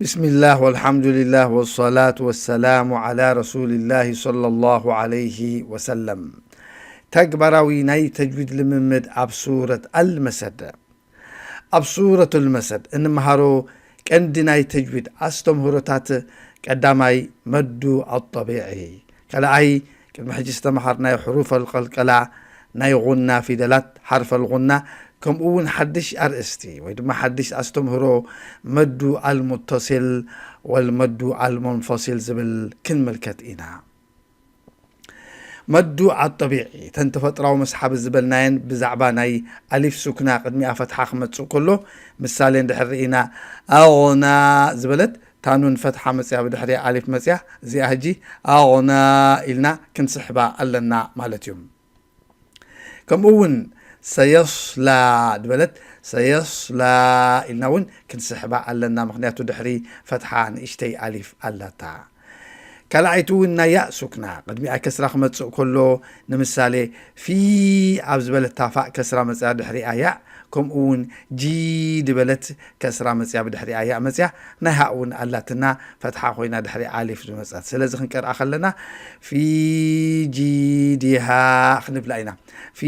ብስሚላህ ወልሓምዱሊላህ ወሰላቱ ወሰላሙ ዓላ ረሱሊላህ ሰለላሁ ዓለይሂ ወሰለም። ተግባራዊ ናይ ተጅዊድ ልምምድ ኣብ ሱረት ኣልመሰድ። ኣብ ሱረቱል መሰድ እንመሃሮ ቀንዲ ናይ ተጅዊድ ኣስተምህሮታት ቀዳማይ መዱ ኣጠቢዒ፣ ካልኣይ ቅድሚ ሕጂ ዝተመሃርናዮ ሕሩፍ ኣልቀልቀላ ናይ ጉና ፊደላት ሓርፍ ኣልጉና፣ ከምኡ እውን ሓድሽ ኣርእስቲ ወይ ድማ ሓድሽ ኣስተምህሮ መዱ ኣልሙተሲል ወልመዱ ኣልሙንፈሲል ዝብል ክንምልከት ኢና። መዱ ኣጠቢዒ፣ ተን ተፈጥራዊ መስሓቢ ዝበልናየን ብዛዕባ ናይ ኣሊፍ ሱክና ቅድሚኣ ፈትሓ ክመጽእ ከሎ፣ ምሳሌ እንድሕር ርኢና፣ ኣغና ዝበለት ታኑን ፈትሓ መጽያ ብድሕሪያ ኣሊፍ መጽያ፣ እዚኣ ሕጂ ኣغና ኢልና ክንስሕባ ኣለና ማለት እዩ። ከምኡ እውን ሰየስላ ዝበለት ሰየስላ ኢልና እውን ክንስሕባ ኣለና፣ ምክንያቱ ድሕሪ ፈትሓ ንእሽተይ ኣሊፍ ኣላታ። ካልኣይቲ እውን ናይ ያእ ሱክና ቅድሚኣ ከስራ ክመጽእ ከሎ፣ ንምሳሌ ፊ ኣብ ዝበለታ ፋእ ከስራ መጽያ ድሕሪኣ ያእ፣ ከምኡ እውን ጂ ዝበለት ከስራ መጽያ ብድሕሪኣ ያእ መጽያ፣ ናይ ሃእ እውን ኣላትና ፈትሓ ኮይና ድሕሪ ኣሊፍ ዝመጸት። ስለዚ ክንቀርኣ ከለና ፊ ጂዲሃ ክንብላ ኢና። ፊ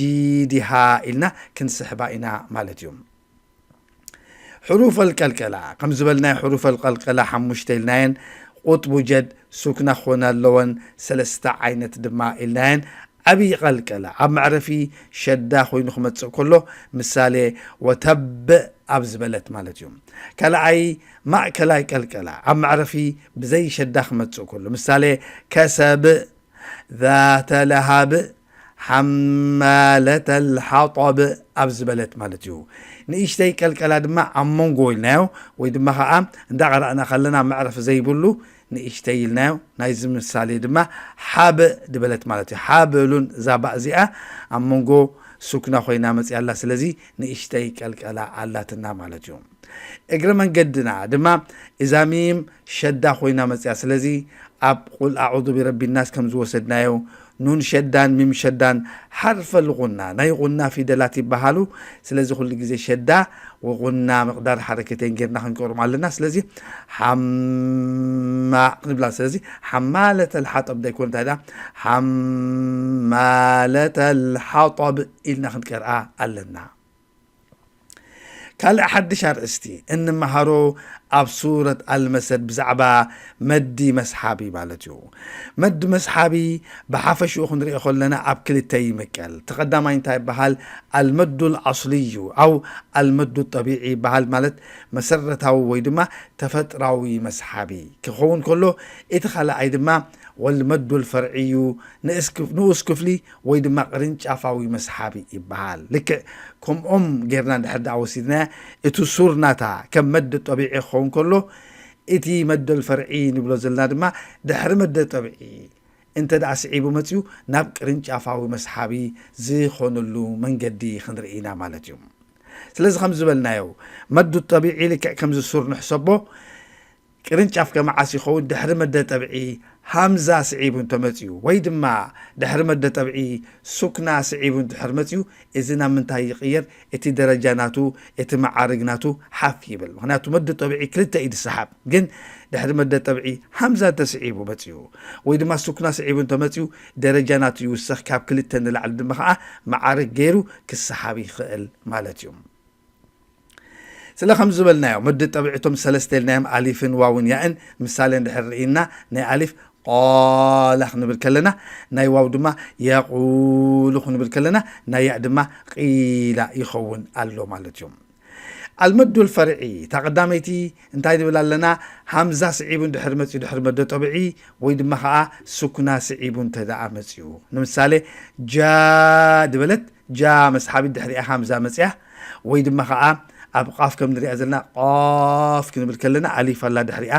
ጂዲሃ ኢልና ክንስሕባ ኢና ማለት እዩ። ሕሩፍ ኣልቀልቀላ፣ ከም ዝበልናዮ ሕሩፍ ኣልቀልቀላ ሓሙሽተ ኢልናየን፣ ቁጥቡ ጀድ ሱክና ክኾና ኣለወን፣ ሰለስተ ዓይነት ድማ ኢልናየን። ዓብዪ ቀልቀላ ኣብ መዕረፊ ሸዳ ኮይኑ ክመጽእ ከሎ፣ ምሳሌ ወተብእ ኣብ ዝበለት ማለት እዩ። ካልኣይ ማእከላይ ቀልቀላ ኣብ መዕረፊ ብዘይ ሸዳ ክመጽእ ከሎ፣ ምሳሌ ከሰብእ ዛተ ለሃብ ሓማለተ ልሓጠብ ኣብ ዝበለት ማለት እዩ። ንእሽተይ ቀልቀላ ድማ ኣብ መንጎ ኢልናዮ፣ ወይ ድማ ኸዓ እንዳቐረእና ከለና መዕረፊ ዘይብሉ ንእሽተይ ኢልናዮ። ናይዚ ምሳሌ ድማ ሓብእ ዝበለት ማለት እዩ። ሓብሉን እዛ ባእ እዚኣ ኣብ መንጎ ሱክና ኮይና መጽያ ኣላ። ስለዚ ንእሽተይ ቀልቀላ ኣላትና ማለት እዩ። እግረ መንገድና ድማ እዛ ሚም ሸዳ ኮይና መጽያ። ስለዚ ኣብ ቁል ኣዑዙ ቢረቢ ናስ ከም ዝወሰድናዮ፣ ኑን ሸዳን ሚም ሸዳን ሓርፈል ጉና፣ ናይ ጉና ፊደላት ይበሃሉ። ስለዚ ኩሉ ግዜ ሸዳ ወጉና ምቕዳር ሓረከተይን ጌርና ክንቀርኦም ኣለና። ስለዚ ሓማ ክንብላ። ስለዚ ሓማለተል ሓጠብ ዳይኮን እንታይ ዳ? ሓማለተል ሓጠብ ኢልና ክንቀርኣ ኣለና። ካልእ ሓድሽ ኣርእስቲ እንመሃሮ ኣብ ሱረት ኣልመሰድ ብዛዕባ መዲ መስሓቢ ማለት እዩ። መዲ መስሓቢ ብሓፈሽኡ ክንሪኦ ከለና ኣብ ክልተ ይምቀል። እቲ ቀዳማይ እንታይ ይበሃል? ኣልመዱል ኣስሊ እዩ፣ ኣው ኣልመዱ ጠቢዒ ይበሃል። ማለት መሰረታዊ ወይ ድማ ተፈጥራዊ መስሓቢ ክኸውን ከሎ፣ እቲ ካልኣይ ድማ ወልመዱል ፈርዒ እዩ፣ ንእስ ክፍ-፣ ንኡስ ክፍሊ ወይ ድማ ቅርንጫፋዊ መስሓቢ ይበሃል። ልክዕ ከምኦም ጌርና እንድሕር ደኣ ወሲድናያ፣ እቲ ሱር ናታ ከም መድ ጠቢዒ ክኸውን ከሎ፣ እቲ መደል ፈርዒ ንብሎ ዘለና ድማ ድሕሪ መደ ጠብዒ እንተ ደኣ ስዒቡ መጺኡ፣ ናብ ቅርንጫፋዊ መስሓቢ ዝኾነሉ መንገዲ ክንርኢ ኢና ማለት እዩ። ስለዚ ከም ዝበልናዮ፣ መዱ ጠቢዒ ልክዕ ከምዚ ሱር ንሕሰቦ፣ ቅርንጫፍ ከመዓስ ይኸውን? ድሕሪ መደ ጠብዒ ሃምዛ ስዒቡ እንተመጺኡ፣ ወይ ድማ ድሕሪ መደ ጠብዒ ሱክና ስዒቡ እንድሕር መጺኡ፣ እዚ ናብ ምንታይ ይቕየር? እቲ ደረጃ ናቱ፣ እቲ መዓርግ ናቱ ሓፍ ይብል። ምኽንያቱ መደ ጠብዒ ክልተ እዩ ዝሰሓብ። ግን ድሕሪ መደ ጠብዒ ሃምዛ እንተስዒቡ መጺኡ፣ ወይ ድማ ሱክና ስዒቡ እንተመጺኡ፣ ደረጃ ናቱ ይውሰኽ። ካብ ክልተ ንላዕሊ ድማ ኸዓ መዓርግ ገይሩ ክሰሓብ ይኽእል ማለት እዩ። ስለ ከም ዝበልናዮ፣ መዲ ጠብዒቶም ሰለስተ ኢልናዮም፣ ኣሊፍን ዋውን ያእን። ምሳሌ እንድሕር ርኢና፣ ናይ ኣሊፍ ቃላ ክንብል ከለና፣ ናይ ዋው ድማ የቁሉ ክንብል ከለና፣ ናይ ያእ ድማ ቂላ ይኸውን ኣሎ ማለት እዩ። ኣልመዱል ፈርዒ፣ እታ ቀዳመይቲ እንታይ ንብል ኣለና? ሃምዛ ስዒቡ እንድሕር መጺኡ ድሕሪ መደ ጠብዒ፣ ወይ ድማ ኸዓ ሱኩና ስዒቡ እንተ ደኣ መጺኡ። ንምሳሌ፣ ጃ ድበለት፣ ጃ መስሓቢት ድሕሪኣ ሃምዛ መጽያ፣ ወይ ድማ ኸዓ ኣብ ቃፍ ከም ንሪኣ ዘለና ቃፍ ክንብል ከለና ኣሊፍ ኣላ ድሕሪኣ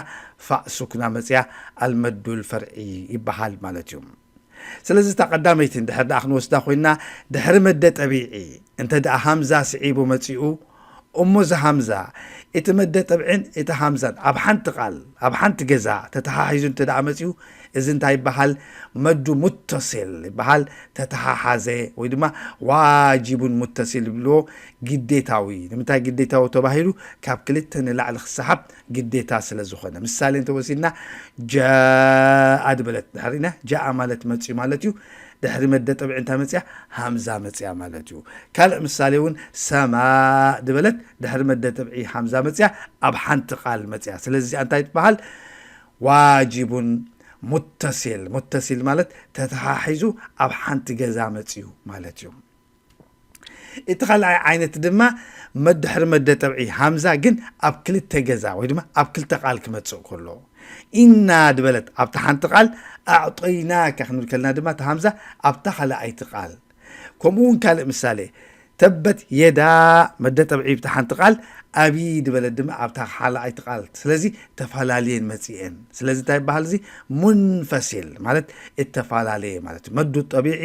ፋእ ሱክና መጽያ ኣልመዱል ፈርዒ ይበሃል ማለት እዩ። ስለዚ እታ ቀዳመይቲ እንድሕር ደኣ ክንወስዳ ኮይና ድሕሪ መደ ጠቢዒ እንተ ደኣ ሃምዛ ስዒቡ መጺኡ እሞ እዚ ሃምዛ፣ እቲ መደ ጠብዕን እቲ ሃምዛን ኣብ ሓንቲ ቃል፣ ኣብ ሓንቲ ገዛ ተተሓሒዙ እንተ ደኣ መጺኡ፣ እዚ እንታይ ይበሃል? መዱ ሙተሲል ይበሃል። ተተሓሓዘ ወይ ድማ ዋጅቡን ሙተሲል ይብልዎ፣ ግዴታዊ። ንምንታይ ግዴታዊ ተባሂሉ? ካብ ክልተ ንላዕሊ ክሰሓብ ግዴታ ስለ ዝኾነ። ምሳሌ እንተወሲድና፣ ጃኣ ዝበለት ድሕሪና፣ ጃኣ ማለት መጺኡ ማለት እዩ። ድሕሪ መደ ጠብዒ እንታይ መጽያ? ሃምዛ መጽያ ማለት እዩ። ካልእ ምሳሌ እውን፣ ሰማእ ዝበለት ድሕሪ መደ ጠብዒ ሃምዛ መጽያ፣ ኣብ ሓንቲ ቃል መጽያ። ስለዚ እዚኣ እንታይ ትበሃል? ዋጅቡን ሙተሲል። ሙተሲል ማለት ተተሓሒዙ ኣብ ሓንቲ ገዛ መጽዩ ማለት እዩ። እቲ ካልኣይ ዓይነት ድማ መድሕሪ መደ ጠብዒ ሃምዛ ግን ኣብ ክልተ ገዛ ወይ ድማ ኣብ ክልተ ቃል ክመጽእ ከሎ፣ ኢና ዝበለት ኣብታ ሓንቲ ቃል፣ ኣዕጦይናካ ክንብል ከለና ድማ እቲ ሃምዛ ኣብታ ካልኣይቲ ቃል። ከምኡ እውን ካልእ ምሳሌ፣ ተበት የዳ መደ ጠብዒ ኣብታ ሓንቲ ቃል፣ ኣቢ ዝበለት ድማ ኣብታ ካልኣይቲ ቃል። ስለዚ ተፈላለየን መጺኤን። ስለዚ እንታይ ይበሃል? እዚ ሙንፈሲል ማለት እተፈላለየ ማለት እዩ። መዱ ጠቢዒ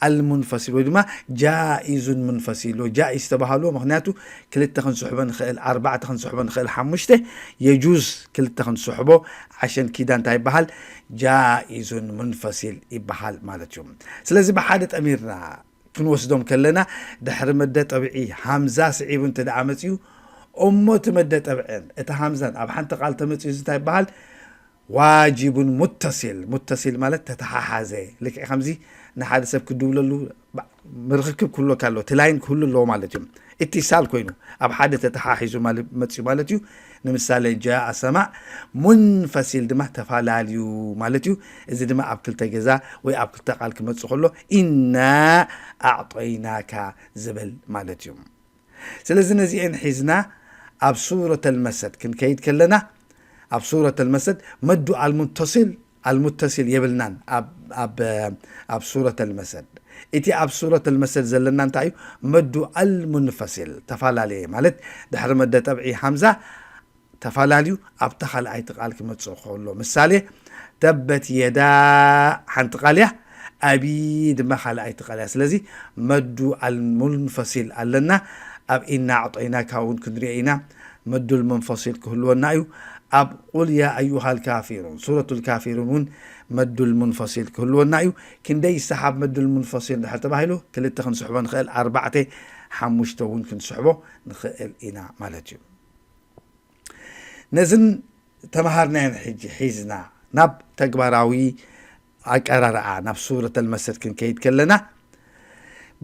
ኣልሙንፈሲል ወይ ድማ ጃኢዙን ሙንፈሲል፣ ጃኢዝ ተባሃሉ። ምክንያቱ ክልተ ክንስሕቦ ንኽእል፣ ኣርባዕተ ክንስሕቦ ንኽእል፣ ሓሙሽተ የጁዝ ክልተ ክንስሕቦ፣ ዓሸን ኪዳ እንታይ ይበሃል? ጃኢዙን ሙንፈሲል ይበሃል ማለት እዩ። ስለዚ ብሓደ ጠሚርና ክንወስዶም ከለና፣ ድሕሪ መደ ጠብዒ ሃምዛ ስዒቡ እንተ ደኣ መጺኡ፣ እሞ እቲ መደ ጠብዕን እቲ ሃምዛን ኣብ ሓንቲ ቃል ተመጺኡ፣ እዚ እንታይ ይበሃል? ዋጅቡን ሙተሲል። ሙተሲል ማለት ተተሓሓዘ። ልክዕ ከምዚ ንሓደ ሰብ ክድውለሉ ባ-፣ ምርኽክብ ክህልወካ ኣለዎ። እቲ ላይን ክህሉ ኣለዎ ማለት እዩ። እትሳል ኮይኑ ኣብ ሓደ ተተሓሒዙ ማለ-፣ መጺኡ ማለት እዩ። ንምሳሌ፣ ጃኣ ሰማእ ሙንፈሲል ድማ ተፈላለዩ ማለት እዩ። እዚ ድማ ኣብ ክልተ ገዛ ወይ ኣብ ክልተ ቃል ክመጽእ ከሎ፣ ኢና ኣዕጦይናካ ዝብል ማለት እዩ። ስለዚ ነዚኤን ሒዝና ኣብ ሱረት ኣልመሰድ ክንከይድ ከለና፣ ኣብ ሱረት ኣልመሰድ መዱ ኣልሙተሲል፣ ኣልሙተሲል የብልናን ኣብ፣ ኣብ፣ ኣብ ሱረት ኣልመሰድ። እቲ ኣብ ሱረት ኣልመሰድ ዘለና እንታይ እዩ? መዱ ኣልሙንፈሲል፣ ተፈላለየ ማለት ድሕሪ መደ ጠብዒ ሃምዛ ተፈላለዩ ኣብታ ካልኣይቲ ቃል ክመጽእ ከሎ። ምሳሌ፣ ተበት የዳ ሓንቲ ቃል እያ፣ ኣቢ ድማ ካልኣይቲ ቃል እያ። ስለዚ መዱ ኣልሙንፈሲል ኣለና። ኣብ ኢና ኣዕጦይናካ እውን ክንሪኦ ኢና። መዱል ሙንፈሲል ክህልወና እዩ። ኣብ ቁል ያ ኣዩሃል ካፊሩን፣ ሱረቱል ካፊሩን እውን መዱል ሙንፈሲል ክህልወና እዩ። ክንደይ ይሰሓብ መዱል ሙንፈሲል ድሕር ተባሂሉ፣ ክልተ ክንስሕቦ ንኽእል፣ ኣርባዕተ፣ ሓሙሽተ እውን ክንስሕቦ ንኽእል ኢና ማለት እዩ። ነዝን ተምሃርናዮን ሕጂ ሒዝና ናብ ተግባራዊ ኣቀራርዓ፣ ናብ ሱረት ኣልመሰድ ክንከይድ ከለና፣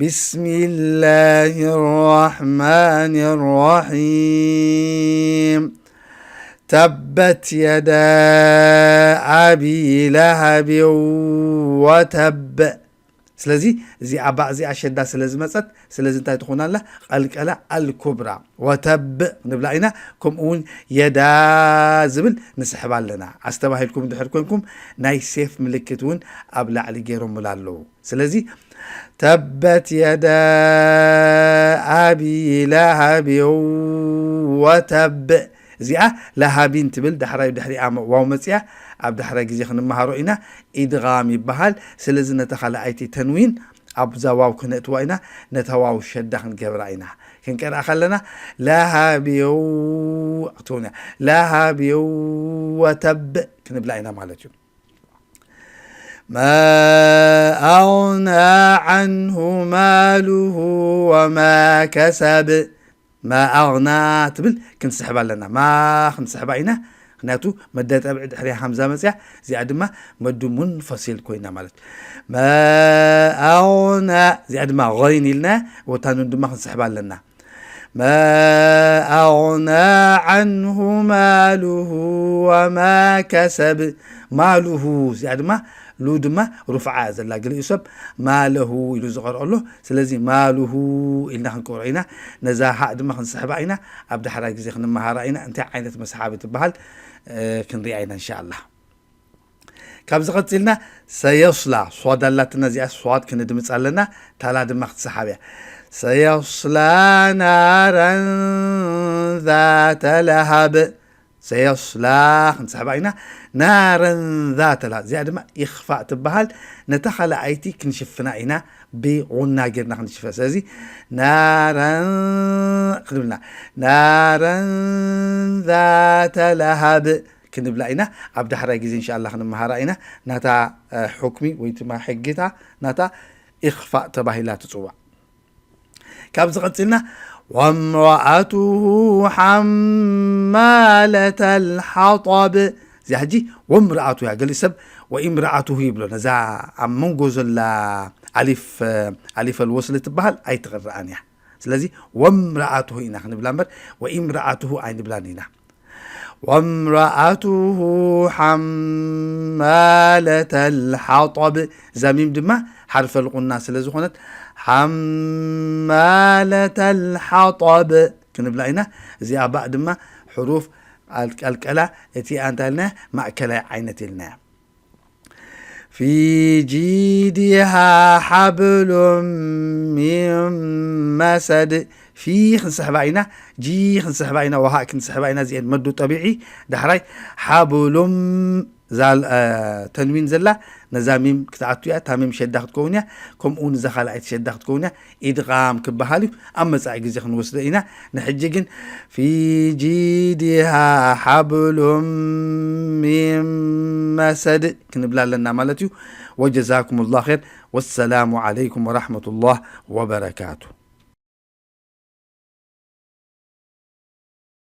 بسم الله الرحمن الرحيم. تبت يدا أبي لهب وتب. ስለዚ እዚኣ ባእ እዚኣ ሸዳ ስለ ዝመጸት፣ ስለዚ እንታይ ትኾን ኣላ? ቀልቀላ ኣልኩብራ። ወተብ ንብላ ኢና፣ ከምኡ እውን የዳ ዝብል ንስሕብ ኣለና። ኣስተባሂልኩም እንድሕር ኮንኩም፣ ናይ ሴፍ ምልክት እውን ኣብ ላዕሊ ገይሮምላ ኣለዉ። ስለዚ፣ ተበት የዳ ኣቢ ለሃብ ወተብ። እዚኣ ለሃቢን ትብል ዳሕራይ ድሕሪኣ ዋው መጽያ፣ ኣብ ዳሕራይ ግዜ ክንመሃሮ ኢና። ኢድጋም ይበሃል። ስለዚ ነታ ካልኣይቲ ተንዊን ኣብዛ ዋው ክነእትዋ ኢና። ነታ ዋው ሸዳ ክንገብራ ኢና። ክንቀርኣ ከለና ለሃብ ትኾን እያ። ለሃብ ወተብ ክንብላ ኢና ማለት እዩ። ما أغنى عنه ماله وما كسب. ما أغنى ትብል ክንስሕባ ኣለና። ማ ክንስሕባ ኢና። ምክንያቱ መደ ጠብዒ ድሕሪያ ሃምዛ መፅያ፣ እዚኣ ድማ መዱ ሙንፈሲል ኮይና ማለት። ما أغنى፣ እዚኣ ድማ غين ኢልና፣ ወታ ኑን ድማ ክንስሕባ ኣለና። ما أغنى عنه ماله وما كسب. ማሉሁ፣ እዚኣ ድማ ሉ ድማ ሩፍዓ እያ ዘላ። ገሊኡ ሰብ ማለሁ ኢሉ ዝቐርኦ ኣሎ። ስለዚ ማሉሁ ኢልና ክንቀርኦ ኢና። ነዛ ሃእ ድማ ክንስሕባ ኢና። ኣብ ዳሕራይ ግዜ ክንመሃራ ኢና። እንታይ ዓይነት መስሓቢ ትበሃል፣ እ፣ ክንሪኣ ኢና እንሻኣላህ። ካብዚ ቀፂልና ሰየስላ፣ ሷድ ኣላትና፣ እዚኣ ሷድ ክንድምፅ ኣለና። ታላ ድማ ክትሰሓብ እያ። ሰየስላ ናራን ዛተ ለሃብ። ሰየስላ ክንስሕባ ኢና። ናረን ዛተ ለሃብ፣ እዚኣ ድማ ኢኽፋእ ትበሃል። ነታ ካልኣይቲ ክንሽፍና ኢና፣ ብቑና ጌርና ክንሽፈ። ስለዚ ናረን ክንብልና፣ ናረን ዛተ ለሃብ ክንብላ ኢና። ኣብ ዳሕራይ ግዜ እንሻላ ክንመሃራ ኢና። ናታ እ፣ ሕክሚ ወይ ድማ ሕግታ ናታ ኢኽፋእ ተባሂላ ትፅዋዕ። ካብዚ ቀፂልና ወምረኣቱሁ ሓማለተ ልሓጠብ። እዚኣ ሕጂ ወምረኣቱ እያ። ገሊእ ሰብ ወኢምረኣቱሁ ይብሎ። ነዛ ኣብ መንጎ ዘላ ኣሊፍ፣ ኣሊፈል ወስሊ ትበሃል ኣይትቕረኣን እያ። ስለዚ ወምረኣቱሁ ኢና ክንብላ እምበር ወኢምረኣቱሁ ኣይንብላን ኢና። ወምረኣቱሁ ሓማለተ ልሓጠብ። እዛ ሚም ድማ ሓርፈል ቁና ስለ ዝኾነት ሓማለተ ልሓጠብ ክንብላ ኢና። እዚኣ ባእ ድማ ሕሩፍ ኣልቀልቀላ እቲ ኣንታ ኢልና ማእከላይ ዓይነት ኢልና። ፊ ጂዲሃ ሓብሉን ሚን መሰድ። ፊ ክንስሕባ ኢና፣ ጂ ክንስሕባ ኢና፣ ወሃእ ክንስሕባ ኢና። እዚአን መዱ ጠቢዒ። ዳሕራይ ሓብሉም ዛል፣ እ፣ ተንዊን ዘላ ነዛ ሚም ክትኣቱ እያ። እታ ሚም ሸዳ ክትከውን እያ። ከምኡ እውን እዛ ካልኣይቲ ሸዳ ክትከውን እያ። ኢድቓም ክበሃል እዩ። ኣብ መጻኢ ግዜ ክንወስዶ ኢና። ንሕጂ ግን ፊ ጂዲሃ ሓብሉን ሚን መሰድ ክንብላ ኣለና ማለት እዩ። ወጀዛኩም ላሁ ኸይር። ወሰላሙ ዓለይኩም ወራሕመቱላህ ወበረካቱ።